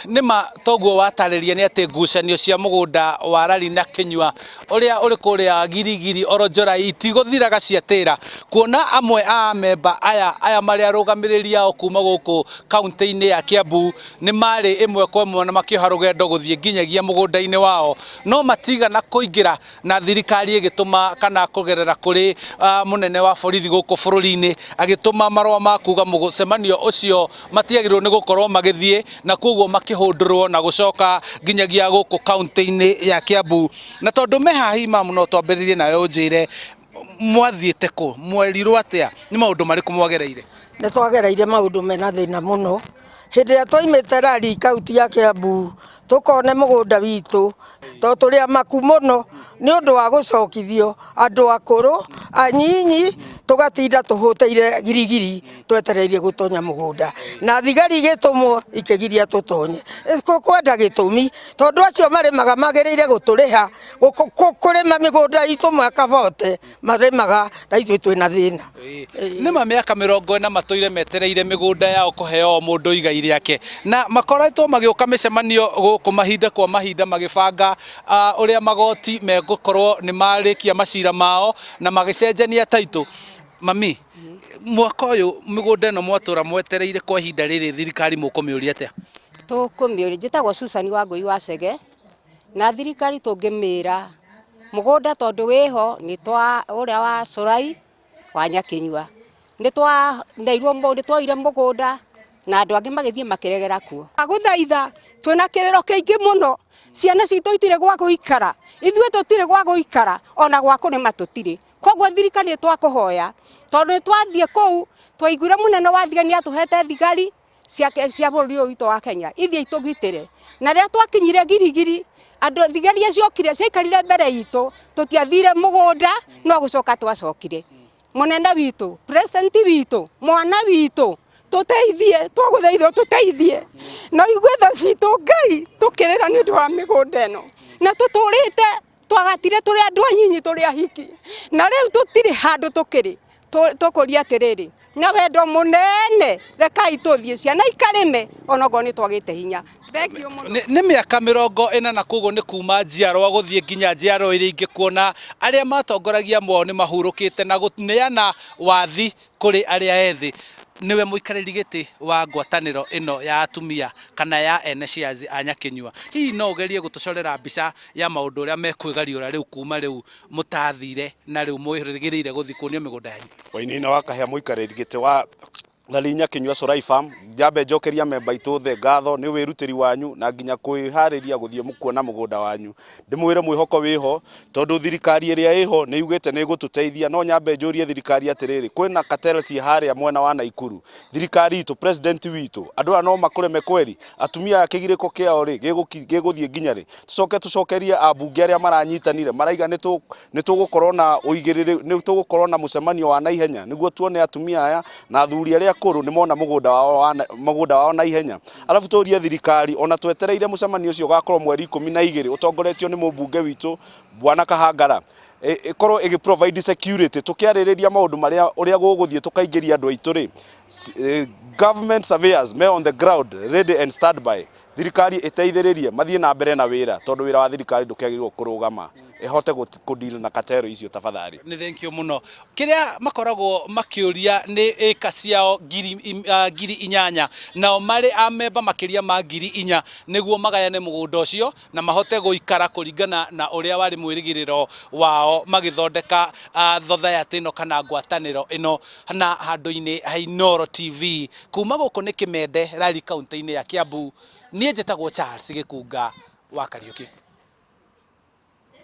Nĩma toguo watarĩria nĩ atĩ ngucanio cia mũgũnda wa Rari na Kĩnyua ũrĩa ũrĩ kũrĩa Girigiri Oronjorai itigũthiraga ciatĩra kuona amwe a amemba aya aya marĩ arũgamĩrĩri ao kuma gũkũ kaunti-inĩ ya Kiambu nĩ marĩ ĩmwe kwa ĩmwe na makĩoha rũgendo gũthiĩ nginyagia mũgũnda-inĩ wao no matigana kũingĩra na thirikari ĩgĩtũma kana kũgerera kũrĩ uh, mũnene wa borithi gũkũ bũrũri-inĩ agĩtũma marũa ma kuga mũcemanio ũcio matiagĩrĩirwo nĩ gũkorwo magĩthiĩ na koguo makĩhũndũrwo na gũcoka nginyagia gũkũ kaunti-inĩ ya Kiambu na tondũ me haha Imam no twambĩrĩrie nawe ũnjĩre mwathiĩte kũ mwerirwo atĩa nĩ maũndũ marĩkũ mwagereire Nĩ twagereire maũndũ mena thĩna mũno. Hĩndĩ ĩrĩa twaimĩte Rari kaunti ya Kiambu tũkone mũgũnda witũ tondũ tũrĩ amaku mũno nĩ ũndũ wa gũcokithio andũ akũrũ anyinyi tũgatinda tũhũtĩire girigiri twetereire gũtonya mũgũnda na thigari igĩtũmwo ikĩgiria tũtonye. Tũkwenda gĩtũmi tondũ acio marĩmaga magĩrĩire gũtũrĩha kũrĩma mĩgũnda itũ mwaka bote marĩmaga na ithuĩ twĩna thĩna. Nĩ ma mĩaka 40 matũire metereire mĩgũnda yao kũheo o mũndũ igai rĩake na makoretwo magĩũka mĩcemanio gũkũ mahinda kwa mahinda magĩbanga ũrĩa magoti megũkorwo nĩ marĩkia macira mao na magĩcenjania taitũ. Mami, mwaka ũyũ mĩgũnda ĩno mwatũra mwetereire kwa ihinda rĩrĩ thirikari mũkũmĩũria atĩa? Tũkũmĩũria, njĩtagwo Susan Wangũi wa Chege, na thirikari tũngĩmĩra mũgũnda tondũ wĩho nĩ twa ũrĩa wa Cũrai wa Nyakĩnyua, nĩ twaneirwo nĩ twoire mũgũnda na andũ angĩ magĩthiĩ makĩregera kuo. Ndagũthaitha twĩna kĩrĩro kĩingĩ mũno, ciana citũ itirĩ gwa gũikara, ithuĩ tũtirĩ gwa gũikara ona gwa kũrĩma tũtirĩ. Koguo thirikari nĩ twakũhoya tondũ nĩ twathiĩ kũu twaiguire mũnene wa thigari nĩ atũhete thigari cia cia bũrũri ũyũ witũ wa Kenya ithiĩ itũgitĩre. Na rĩrĩa twakinyire Girigiri andũ thigari iria ciokire ciaikarire mbere itũ tũtiathire mũgũnda no gũcoka twacokire. Mũnene witũ, president witũ, mwana witũ tũteithie, twagũthaitha ũtũteithie na ũigue tha citũ Ngai tũkĩrĩra nĩ ũndũ wa mĩgũnda ĩno na tũtũrĩte twagatire tũrĩ andũ anyinyi tũrĩ ahiki na rĩu tũtirĩ handũ tũkĩrĩ tũkũria atĩrĩrĩ na wendo mũnene rekai tũthiĩ ciana ikarĩme onokorwo nĩ twagĩte hinya. Thengiũ mũno. Nĩ mĩaka 40 na koguo nĩ kuma njiarwa gũthiĩ nginya njiarwa iria ingĩ kuona arĩa matongoragia amwe ao nĩ mahurũkĩte na gũneana wathi kũrĩ arĩa ethĩ. Nĩwe mũikarĩri gĩtĩ wa ngwatanĩro ĩno ya atumia kana ya ene shares a Nyakĩnyua. Hihi no ũgerie gũtũcorera mbica ya maũndũ ũrĩa mekwĩgariũra rĩu kuma rĩu mũtathire na rĩu mwĩrĩgĩrĩire gũthiĩ kuonio mĩgũnda yanyu? Wainaina wa Kahĩa mũikarĩri gĩtĩ wa Lali Nyakĩnyua Corai Farm, njambe njokerie amemba aitũ othe ngatho nĩ wĩrutĩri wanyu na nginya kwĩharĩria gũthiĩ kuona mũgũnda wanyu. Ndĩmwĩre mwĩhoko wĩho tondũ thirikari ĩrĩa ĩho nĩ yugĩte nĩ ĩgũtũteithia no nyambe njũrie thirikari atĩrĩrĩ, kwĩna cartel ciĩ harĩa mwena wa Naikuru, thirikari itũ, president witũ, andũ aya no makũreme kweri? Atumia aya kĩgirĩko kĩao rĩ gĩgũthiĩ nginya rĩ? Tũcoke tũcokerie ambunge arĩa maranyitanire maraiga nĩ tũgũkorwo na ũigĩrĩrĩ, nĩ tũgũkorwo na mũcemanio wa naihenya nĩguo tuone atumia aya na athuri arĩa akũrũ nĩ mona mũgũnda wao, mũgũnda wao naihenya. Arabu tũrie thirikari ona twetereire mũcemanio ũcio ũgakorwo mweri 12 ũtongoretio nĩ mũmbunge witũ Bwana Kahangara ĩkorwo ĩgĩ provide security tũkĩarĩrĩria maũndũ marĩa ũrĩa gũgũthiĩ tũkaingĩria andũ aitũ rĩ, government surveyors me on the ground ready and stand by thirikari ĩteithĩrĩrie mathiĩ na mbere na wĩra tondũ wĩra wa thirikari ndũkĩagĩrĩirwo kũrũgama ĩhote kũ deal na cartel icio tafadhali. Nĩ thengiũ mũno. Kĩrĩa makoragwo makĩũria nĩ ĩka ciao 8,000 nao marĩ amemba makĩria ma 4,000 nĩguo magayane mũgũnda ũcio na mahote gũikara kũringana na ũrĩa warĩ mwĩrĩgĩrĩro wao magĩthondeka thothaitĩ ĩno kana ngwatanĩro ĩno na handũ-inĩ ha Inooro TV. Kuma gũkũ nĩ Kĩmende, Rari kaũntĩ-inĩ ya Kiambu, niĩ njĩtagwo Charles Gĩkunga wa Kariũki.